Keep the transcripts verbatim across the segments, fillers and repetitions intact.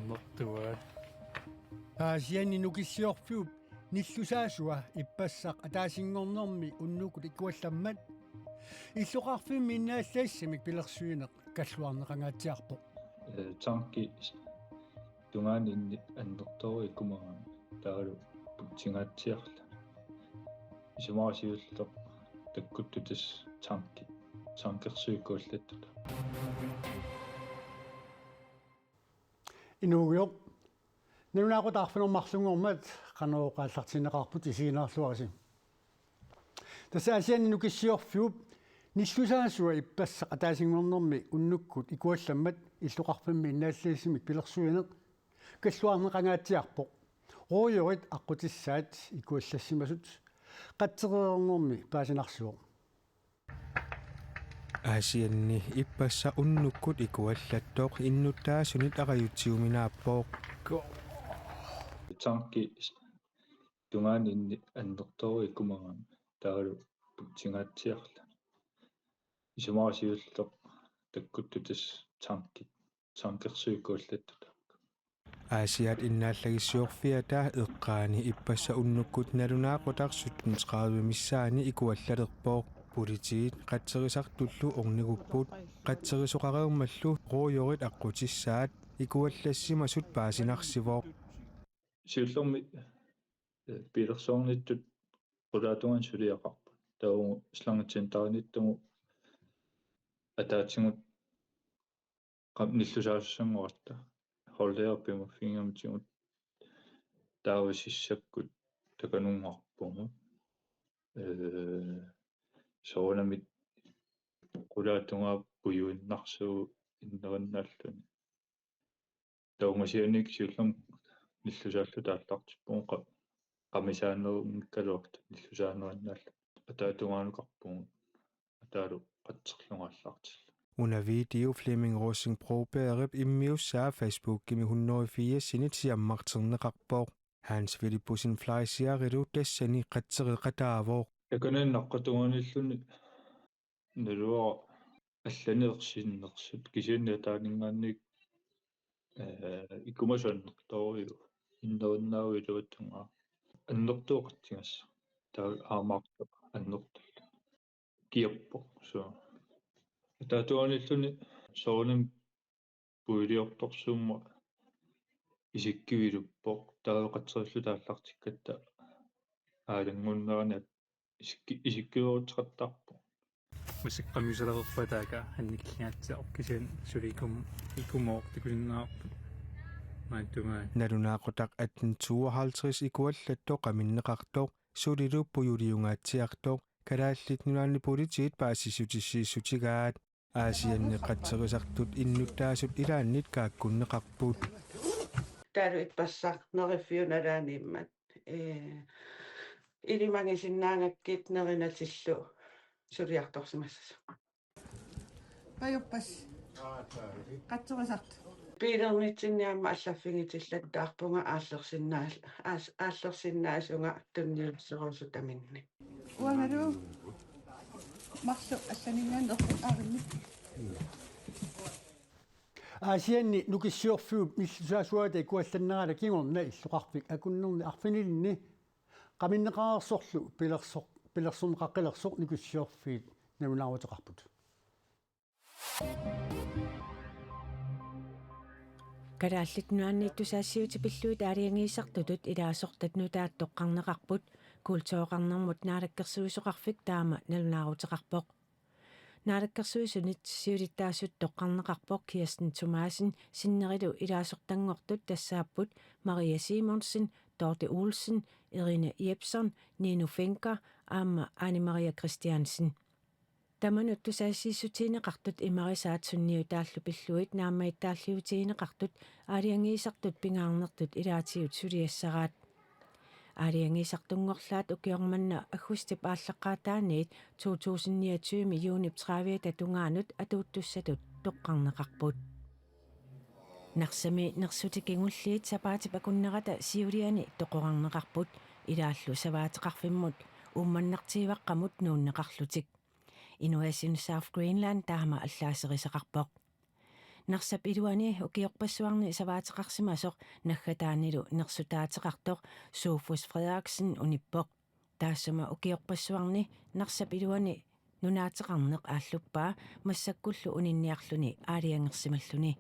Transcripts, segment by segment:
Nertuaat. Aasianni nukissiorfiup nillusaasua ippassaq ataasinngornermi unnukkut ikuallammat illoqarfimmi innaallaassamik pilersuineq kalluarneqangaatsiarpoq. Eh, tanki tungaanut annertooq ikumagami taavalu putsingaatsiarluni. Isumaqarpunga siulleq takkuttutit tanki, tankersuit ikuallattut. Inuugioq. Nalunaaqutaq arfineq-marlunngormat Qanorooq aallartinneqarput, isiginnaarluarisi. Tassa Aasianni nukissiorfiup nillusaasua ippassaq ataasinngornermi unnukkut ikuallammat illoqarfimmi innaallaassamik pilersuineq kalluarneqangaatsiarpoq. Ruujorit aqqutissaat ikuallassimasut qatsereernermi paasinarsivoq. Aasianni ippassaq unnukkut ikuallattoq innuttaasunit arajutsiuminaappoq. Tanki tungaanut annertooq ikumagami taavalu putsingaatsiarluni. Isumaqarpunga siulleq takkuttutit tanki, tankersuit ikuallattut. Aasiaat innaallagissiorfiata eqqaani ippassaq unnukkut nalunaaqutaq sytten tredive missaani ikuallalerpoq. Politiit qatserisartullu ornigupput, qatserisoqareermallu ruujorit aqqutissaat ikuallassimasut paasinarsivoq. Siullermik, eh, piilersuarnittut qulaatungaanut suliaqarput. Taava slangit centerinittugut ataatigut qam-, nillusaasussanngorutta. Holderit pimaffigigamikku taava sissakkut takanunngorpugut. Eh, soorunami qulaatungaa pujuinnarsuuvoq innerinnaalluni. Taava ungasianiit siullermik nillusaalluta aallartippugut qa-, qamisaanerunngikkaluarluta nillusaanerinnaalluta. Ataatungaanukarpugut ataalu qatserlunga aallartillugu. Una video Flemming Rosing Brobergip immiussaa Facebookimi hundrede firsinit siammarterneqarpoq. Hans Filippussen Fleischerilu tassani qatsereqataavoq. Takanani naqqatungaanilluni naluara allanik ersinnersut kisianni ataaninngaanniit, eh, ikumasut annertoorujuk innerinnaavoq iluatungaa. Annertooq qatsigassaq. Taava aamaartoq annertullu. Kiappoq, suu. Ataatungaanulluni soorunami pujuliortorsuummat isikkiviluppoq, taava qatserilluta aallartikkatta aalanngunnerani isikki-, isikkiveerutseqattaarpoq. Massakkut qamiusalereerpaa taakku annikillingaatsiarput kisianni suli ikum-, ikumooq takusinnaavarput. Maantungaa. Nalunaaqutaq atten tooghalvtreds ikuallattoq qaminneqartoq sulilu pujuliungaatsiartoq Kalaallit Nunaanni Politiit paasissutissiissutigaat. Aasianni qatserisartut innuttaasut ilaannit kaakkunneqarput. Taavalu ippassaq neriffiunalaaniimmat, ee, ilimagisinnaagakkit nerinatillu suliartorsimassasoq. Pajuppas. Qatserisartut. Biilernitsinni aamma allaffigitillattaarpunga aallersinnaa-, aas-, aallersinnaasunga tunniusseruusutaminnik. Uangalu marluk allaninngaanneerput aarimmi. Aasianni nukissiorfiup nillusaasuata ikuallannerata kingorna illoqarfik akunnerni arfinilinni qaminneqareersorlu pilersoq-, pilersorneqaqqilersoq nukissiorfiit nalunaaruteqarput. Kalaallit Nunaanniit tusagassiuutit pillugit aalajangiisartutut ilaasortat nutaat toqqarneqarput, kultureqarnermut naalakkersuisoqarfik taama nalunaaruteqarpoq. Naalakkersuisunit siulittaasutut toqqarneqarpoq Kirsten Thomassen, sinnerilu ilaasortanngortut tassaapput Maria Simonsen, Dorte Olsen, Irina Jepsen, Nino Fencker aamma Ane Maria Christiansen. Tamanut tusagassiissutigineqartut imarisaat sunniutaallu pillugit naammagittaalliutigineqartut aalajangiisartut pingaarnertut ilaatigut suliassaraat. Aalajangiisartunngorlaat ukioq manna aggustip aallaqqaataaniit to tusind niogtyve-mi juunip tredive-ata tungaanut atuuttussatut toqqarneqarput. Narsami nersut kingulliit sapaatip akunnerata siuliani toqorarneqarput, ilaallu savaateqarfimmut Uummannartiivaqqamut nuunneqarlutik. Innovation South Greenland taama allaaserisaqarpoq. Narsap iluani ukiorpassuarni savaateqarsimasoq naggataanilu nersutaateqartoq Sofus Frederiksen unippoq. Taassuma ukiorpassuarni Narsap iluani nunaateqarneq aalluppaa massakkullu uninniarluni aalajangersimalluni.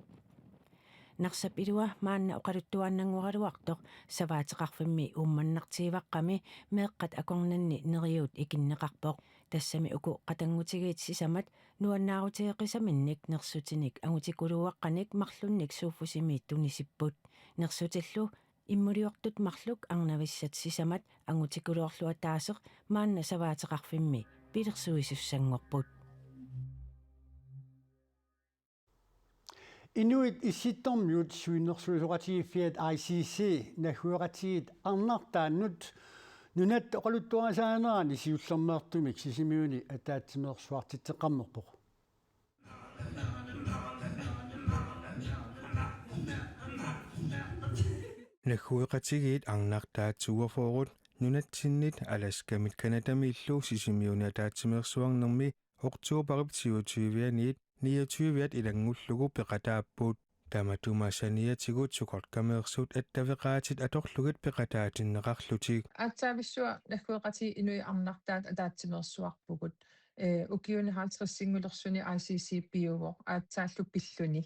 Narsap ilua maanna oqaluttuaannanngoraluartoq savaateqarfimmi Uummannartiivaqqami meeqqat akornanni neriuut ikinneqarpoq. Tassami uku qatanngutigiit sisamat nuannaarutigeqisaminnik nersutinik angutikuluaqqanik marlunnik Sofusimi tunisipput. Nersutillu immuliortut marluk arnavissat sisamat angutikuluarluataaseq maanna savaateqarfimmi pilersuisussanngorput. Inuit Issittormiut siunnersuisoqatigiiffiat I C C naggueqatigiit arnartaannut nunatta oqaluttuarisaanerani siullermeertumik Sisimiuni ataatsimeersuartitseqqammerpoq. Naggueqatigiit arnartaat toogfyrre nunatsinnit Alaskamit Canadamiillu Sisimiuni ataatsimeersuarnermi oktobarip syvogtyve-aniit niogtyve-at ilanngullugu peqataapput. Tamatuma saniatigut sukorkameersut attaveqaatit atorlugit peqataatinneqarlutik. Aatsaavissuaq naggueqatigiit inuit arnartaat ataatsimeersuarpugut. Eh, ukiuni halvtredsinngulersuni I C C piuvoq, aatsaallu pilluni.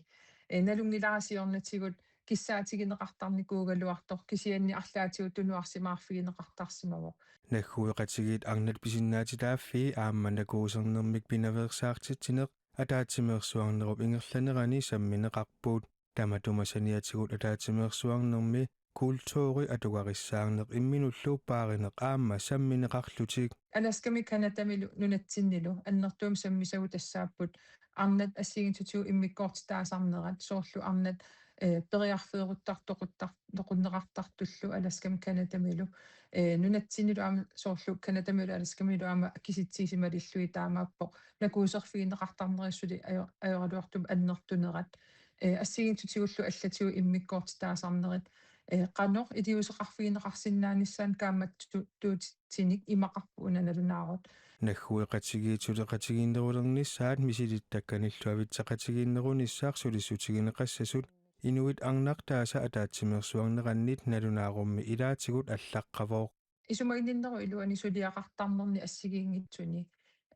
Eh, nalunngilara siornatigut kissaatigineqartarnikuugaluartoq, kisianni arlaatigut tunuarsimaarfigineqartarsimavoq. Naggueqatigiit arnat pisinnaatitaaffii aamma nakuusernermik pinaveersaartitsineq ataatsimeersuarnerup ingerlanerani sammineqarput. Tamatuma saniatigut ataatsimeersuarnermi kulturi atugarissaarneq imminullu paarineq aamma sammineqarlutik. Alaskami Canadamilu nunatsinnilu annertuumik sammisagut tassaapput arnat assigiinngitsutigut immikkoortitaasarnerat, soorlu arnat, eh, periarfeeruttartoquttar-, toqunneqartartullu Alaskami Canadamilu, eh, nunatsinnilu aamma soorlu Canadamilu Alaskamilu aamma kisitsisimallugit taamaappoq nakuuserfigineqartarnerat suli ajo-, ajoraluartumik annertunerat. Eh, assigiinngitsutigullu allatigut immikkoortitaasarnerit, eh, qanoq iliuuseqarfigineqarsinnaanissaanut kaammattuutitsineq imaqarpoq una nalunaarut. Naggueqatigiit suleqatigiinnerulernissaat misilittakkanillu avitseqatigiinnerunissaq sulissutigineqassasut inuit arnartaasa ataatsimeersuarnerannit nalunaarummi ilaatigut allaqqavoq. Isumaginninnerup iluani suliaqartarnerni assigiinngitsuni.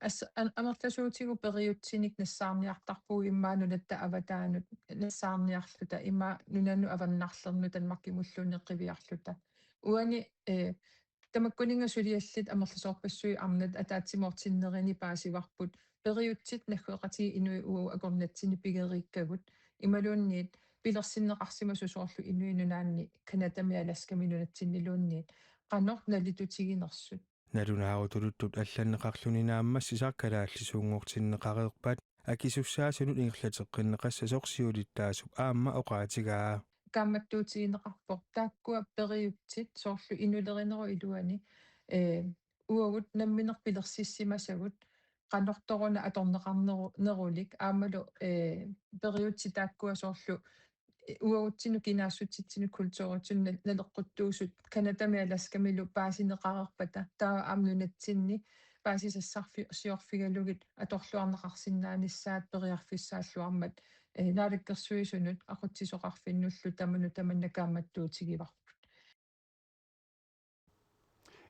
As-, an-, amerlasuutigut periutsinik nassaarniartarpugut immaqa nunatta avataanut nassaarniarluta, immaqa nunanut avannarlernut Danmarkimulluunniit qiviarluta. Uani, eh, tamakkuninnga suliallit amerlasoorpassuit arnat ataatsimoortinnerini paasivarput, periutsit naggueqatigiit inuit uagut akornatsinni pigeriikkagut, imaluunniit pilersinneqarsimasut soorlu Inuit Nunaanni Canadami Alaskami nunatsinniluunniit qanoq nalitutiginersut. Nalunaarutuluttut allanneqarluni naammassisaq kalaallisuunngortinneqareerpat akisussaasunut ingerlateqqinneqassasoq siulittaasup aamma oqaatigaa. Kaammattuutigineqarpoq taakkua periutsit soorlu inulerinerup iluani, eh, uagut nammineq pilersissimasagut qanortoruna atorneqarneru-, nerulik aammalu, eh, periutsit taakkua soorlu, eh, uagutsinnut kinaassutsitsinnut kulturitsinnut nal-, naleqquttuusut Canadami Alaskamilu paasineqareerpata, taava aamma nunatsinni paasisassarfi-, siorfigalugit atorluarneqarsinnaanissaat periarfissaalluarmat, eh, Naalakkersuisunut aqutsisoqarfinnullu tamanut tamanna kaammattuutigivarput.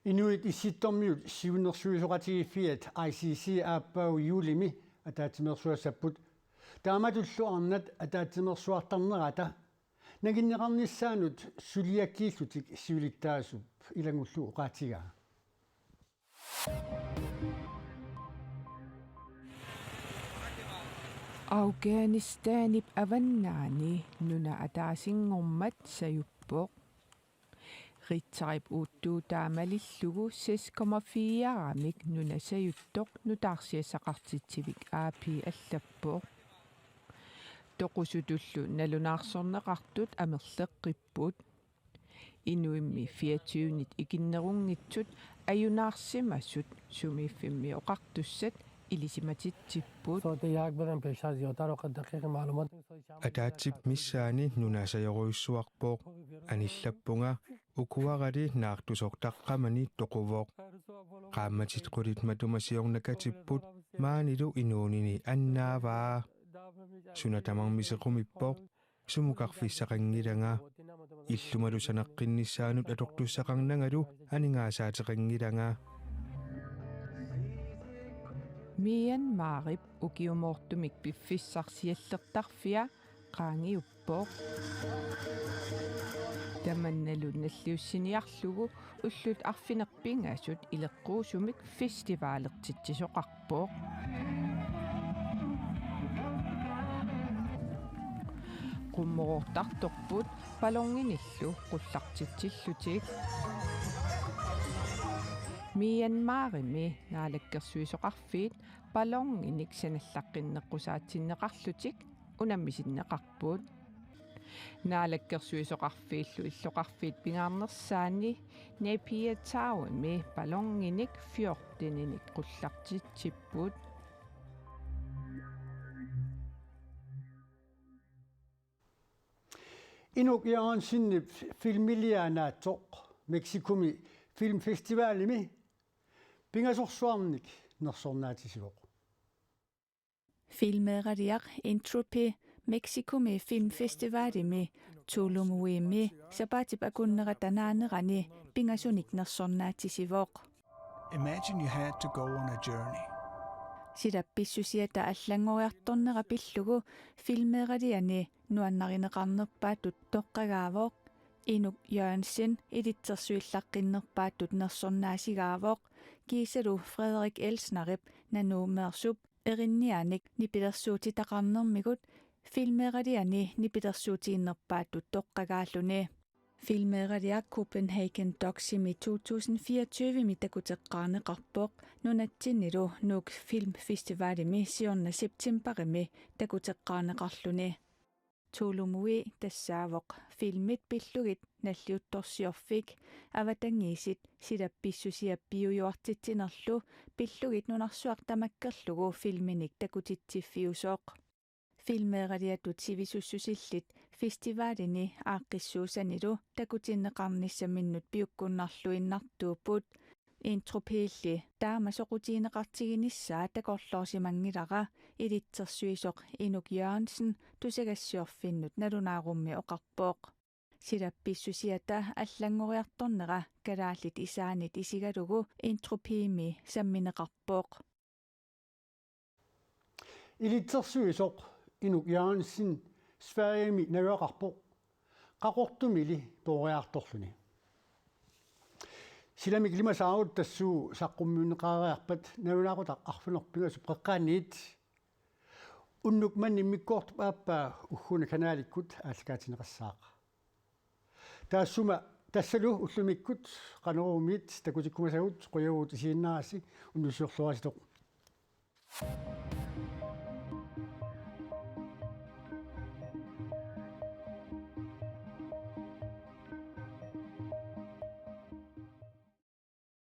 Inuit Issittormiut siunnersuisoqatigiiffiat I C C aappaagu juulimi ataatsimeersuassapput. Taamatullu arnat ataatsimeersuartarnerata nanginneqarnissaanut suliakkiillutik siulittaasup ilanngullugu oqaatigaa. Afghanistanip avannaani nuna ataasinngormat sajuppoq. Richterip uuttuutaa malillugu seks komma fire-mik nuna sajuttoq nutaarsiassaqartitsivik A P allappoq. Toqusutullu nalunaarsorneqartut amerleqqipput. Inuimmi fireogtyvenit ikinnerunngitsut ajunaarsimasut sumiiffimmi oqartussat ilisimatitsipput. صوتي ياك بدن بيشاز يوتار وقد دقيقة معلومات. Ataatsip missaani nuna sajorujussuarpoq. Anillappunga ukuarali naartusoq taqqamani toquvoq. Qaammatit qulit matuma siornakatipput maanilu inuunini annaavaa. Suna tamarmi sequmippoq, sumukarfissaqanngilanga. Illumalu sanaqqinnissaanut atortussaqarnangalu aningaasaateqanngilanga. Myanmarip ukiumoortumik piffissarsiallertarfia qaangiuppoq. Tamannalu nalliussiniarlugu ullut arfineq-pingasut ileqquusumik festivalertitsisoqarpoq. Qummoroortartorput ballonginillu qullartitsillutik. Myanmarimi naalakkersuisoqarfiit ballonginik sanallaqqinneqqusaatsinneqarlutik unammisinneqarput. Naalakkersuisoqarfiillu illoqarfiit pingaarnersaanni Naypyidaw-imi ballonginik fjorteninik qullartitsipput. Inuk Jørgensenip filmilianaatsoq Mexicomi filmfestivalimi pingasorsuarnik nersornaatisivoq. Filmeeraliaq Entropy Mexicomi filmfestivalimi Tulumuimi sapaatip akunnerata naanerani pingasunik nersornaatisivoq. Imagine you had to go on a journey. Silap pissusiata allanngoriartornera pillugu filmeeraliani nuannarineqarnerpaatut toqqagaavoq. Inuk Jørgensen ilitsersuillaqqinnerpaatut nersornaasigaavoq, kiisalu Frederik Elsnerip Nanuumeersup erinnianik nipilersuutitaqarnermigut filmeeraliani nipilersuutiginerpaatut toqqagaalluni. Filmeeraliaq Copenhagen Docsimi to tusind fireogtyve-mi takuteqqaarneqarpoq, nunatsinnilu Nuuk Filmfestivalimi siorna septemberimi takuteqqaarneqarluni. Tulumui tassaavoq filmit pillugit nalliuttorsiorfik, avatangiisit silap pissusiap piujuartitsinerlu pillugit nunarsuaq tamakkerlugu filminik takutitsiffiusoq. Filmeeraliatut sivisussusillit festivalini aaqqissuussanilu takutinneqarnissaminnut piukkunnarluinnartuupput. Entropyli taama soqutigineqartiginissaa takorloorsimanngilara ilitsersuisoq Inuk Jørgensen tusagassiorfinnut nalunaarummi oqarpoq. Silap pissusiata allanngoriartornera kalaallit isaanit isigalugu Entropymi sammineqarpoq. Ilitsersuisoq Inuk Jørgensen Sverigemi najugaqarpoq, Qaqortumili peroriartorluni. Silamik ilimasaarut tassuugu saqqummiunneqareerpat nalunaaqutaq arfineq-pingasut qeqqaanniit. Unnuk manna immikkoortup aappaa ugguna kanalikkut aallakaatinneqassaaq. Taassuma tassalu ullumikkut Qanoruumiit takutikkumasagut qujavugut isiginnaarassi, unnussiorluarisi.